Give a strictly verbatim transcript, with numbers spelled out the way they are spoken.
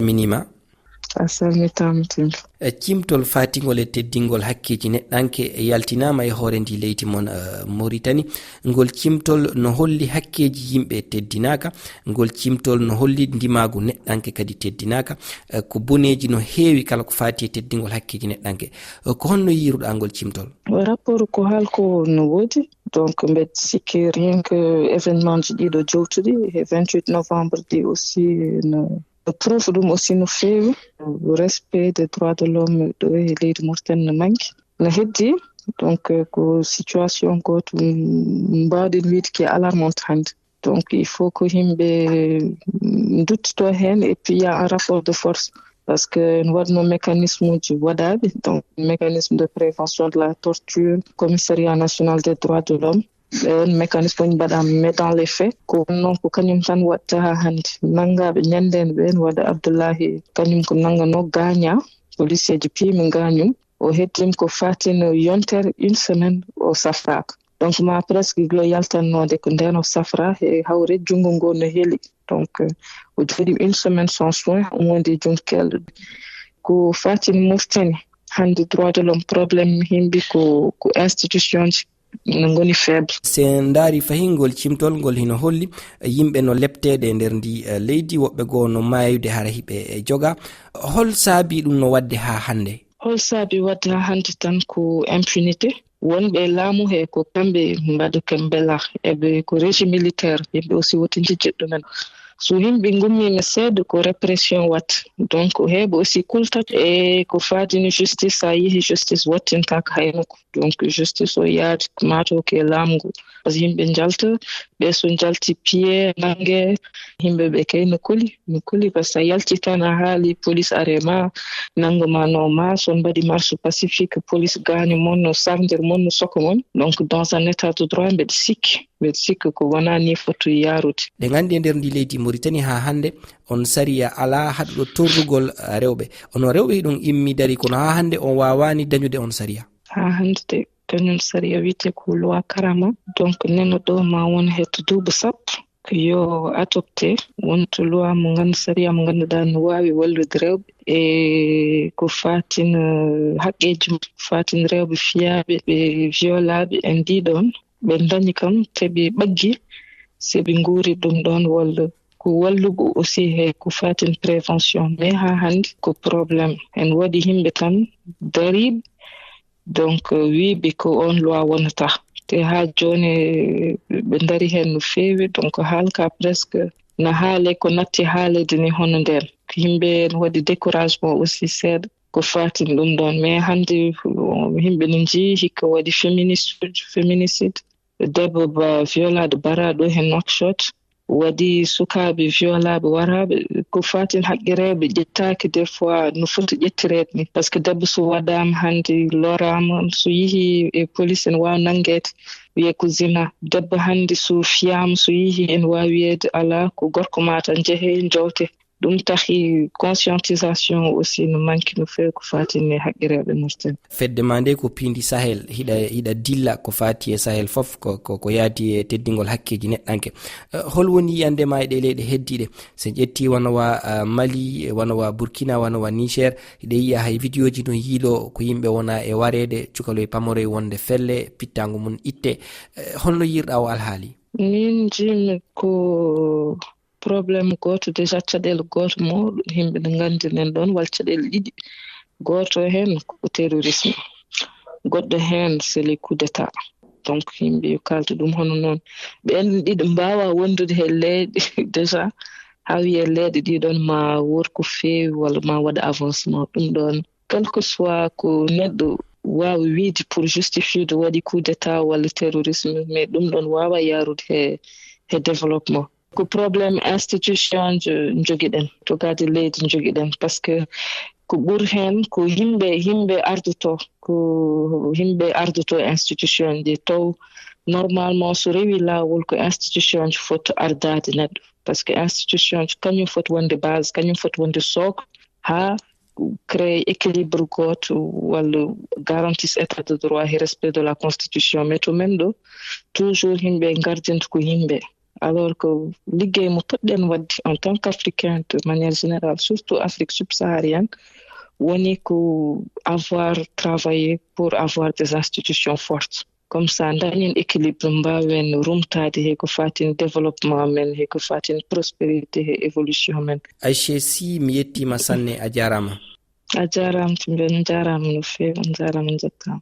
Minima. A salmitaama, Timbo. E cimtol fatingol e teddingol hakkeeji neɗɗanke yaltinaama e hoore ndi leydi mon, eh, Mauritanie. Ngol cimtol no holli hakkeeji yimɓe teddinaaka. Ngol cimtol no holli ndimaagu neɗɗanke kadi teddinaaka. Eh, ko boneeji no heewi kala ko faati e teddingol hakkeeji neɗɗanke. Eh, ko honno yiiruɗaa ngol cimtol? Rapport ko haalko no woodi. Donc, mbeɗa sikki rien que événement ji ɗiɗo jowtuɗi, e vingt-huit novembre ɗi aussi, no, no preuve ɗum aussi no feewi. Respect des droits de l'homme ɗo e leydi Mauritanie no manque. No heddi, donc, ko situation gooto, mm, mbawɗen wiide qui est alarmante hannde. Donc, il faut que yimɓe, mm, nduttito heen, et puis il y a un rapport de force. Parce que no waɗno mécanisme uji waɗaaɓe, donc mécanisme de prévention de la torture, Commissariat national des droits de l'homme. Ɓeen mécanisme uji mbaɗaama, mais dans les faits, ko noon ko kañum tan waɗta haa hannde. Nanngaaɓe ñande en ɓeen, waɗa Abdullahi, kañum ko nannganoo, gaañaa, policier ji piimi gaañum. O heddima ko fatin yontere, une semaine, o safraaka. Donc, ma presque gila yaltannoode ko ndeen o safra, e hawre junngo ngoo no heli. Donc, euh, o jooɗi une semaine sans soin, o wondi junngo kelɗo. Ko fatin Mauritanie, hannde droit de l'homme, problème yimɓe ko, ko institution ji no ngoni faible. Si en ndaari fahingol cimtol ngol hino holli, eh, yimɓe no lepteede e nder ndi, eh, leydi, woɓɓe goo no maayude hara hiɓe, eh, joga. Hol saabi ɗum no waɗde haa hannde? Hol saabi waɗde haa hannde tan ko impunité. Wonɓe e laamu he ko kamɓe mbaɗata mbela, eɓe ko régime militaire, yimɓe aussi woti njejjit ɗumen. So yimɓe ngummiima seeɗa ko répression waɗta. Donc heeɓe aussi kultat e ko faadini justice, sa yehi justice wottintaaka hay nokku. Donc justice o yaadi mato ke laamu ngu. Parce que yimɓe njalta, ɓe so njalti piye, nange, yimɓe ɓe kay no kuli, no kuli. Parce que a yalti tan a haali police are ma, nango ma no ma, so on mbaɗi marche pacifique, police gaani mon, no sardir mon, no soko mon. Donc dans un état de droit, mbeɗa sikki, mbeɗa sikki ko wonaa ni foti yaarude. Ɗe nganndi e nder ndi leydi Mauritanie haa hannde, on sariya alaa haɗuɗo torrugol, eh, rewɓe. Ono rewɓe hiɗon immi dari, kono haa hannde on waawaani dañude on sariya. Haa hannde de, kañum sariya wiyetee ko loi Karama. Donc neno ɗo ma won hetto duuɓi sappo. Ko yo adopté wonto loi mo nganndu-, sariya mo ngannduɗaa no waawi wallude rewɓe e ko fatin, eh, haqqeeji mum, fatin rewɓe fiyaaɓe, ɓe violaaɓe en ɗiɗon. Ɓe ndañi kam, te ɓe ɓaggi, si ɓe nguuri ɗum ɗoon walla ko wallugo aussi he ko fatin prévention. Mais haa hannde ko problème. En waɗi yimɓe tan dariiɓe, donc, euh, wiiɓe ko oon loi wonata. Te haa jooni, euh, ɓe ndari heen no feewi. Donc haala ka presque na haale ko natti haaleede ni hono ndeen. Ko yimɓe no waɗi découragement aussi seeɗa ko fatin ɗum ɗoon. Mais hannde, euh, yimɓe no njii hikka waɗi féministe, féminicide. Debbo ba violaaɗo baraaɗo he Nouakchott, waɗi sukaaɓe violaaɓe waraaɓe, ko fatin haqqe rewɓe ƴettaaki des fois no foti ƴettireede ni. Parce que debbo so waɗaama hannde, loraama, so yehi e police ene waawa nanngeede, wiyee ko zina. Debbo hannde so fiyaama, so yehi ene waawi wiyeede alaa, ko gorko ma tan njehee, njowtee. Ɗum tahi conscientisation aussi no manque no feewi ko fatin e haqqe rewɓe Mauritanie. Fedde ma nde ko piindi Sahel, hiɗa, hiɗa dilla ko faati e Sahel fof, ko, ko, ko yaadi e teddingol hakkeeji neɗɗanke. Eh, hol woni yiyannde ma e ɗe leyɗe heddiiɗe? So en ƴetti wano wa, ah, Mali, wano wa Burkina, wano wa Niger, hiɗa yiya hay vidéoji no yiilo ko yimɓe wona e wareede, cukaloy pamoroy wonde felle, pittaango mum itte. Eh, holno yiirɗa o alhaali? Min njiimi ko problème gooto, déjà caɗeele gooto mo yimɓe no nganndi nen ɗoon, walla caɗeele ɗiɗi. Gooto heen ko terrorisme, goɗɗo heen c'est les coups d'état. Donc yimɓe yo kaaltu ɗum hono noon. Ɓeen ɗiɗo mbaawa wondude he leyɗe déjà, haa wiyee leyɗe ɗiɗon ma wor ko feewi walla ma waɗa avancement. Ɗum ɗoon, quel que soit ko neɗɗo waawi wiide pour justifier de waɗi coup d'état walla terrorisme, mais ɗum ɗoon waawa yaarude he, he développement. Ko problème institution jo-, njogiɗen, to gade leydi njogiɗen, parce que ko ɓur heen ko yimɓe, yimɓe ardoto, ko yimɓe ardoto institution ɗi, taw normalement so rewi laawol ko institution foti ardaade neɗɗo, parce que institution kañum foti wonde base, kañum foti wonde socle haa créer équilibre gooto walla garantie état de droit et respect de la constitution. Mais to men ɗo, toujours yimɓe gardinta ko yimɓe. Alors que liggey mo poɗɗen waɗde en tant qu'Africain, de manière générale, surtout Afrique subsaharienne, woni ko avoir travaillé pour avoir des institutions fortes. Comme ça, dañen équilibre, mbaawen rumtaade he ko fatin développement men, he ko fatin prospérité, he évolution men. Ayche Sy, mi yettiima sanne, a jaaraama. A jaaraama, mbeɗa jaaraama no feewi, on jaaraama, njettaama.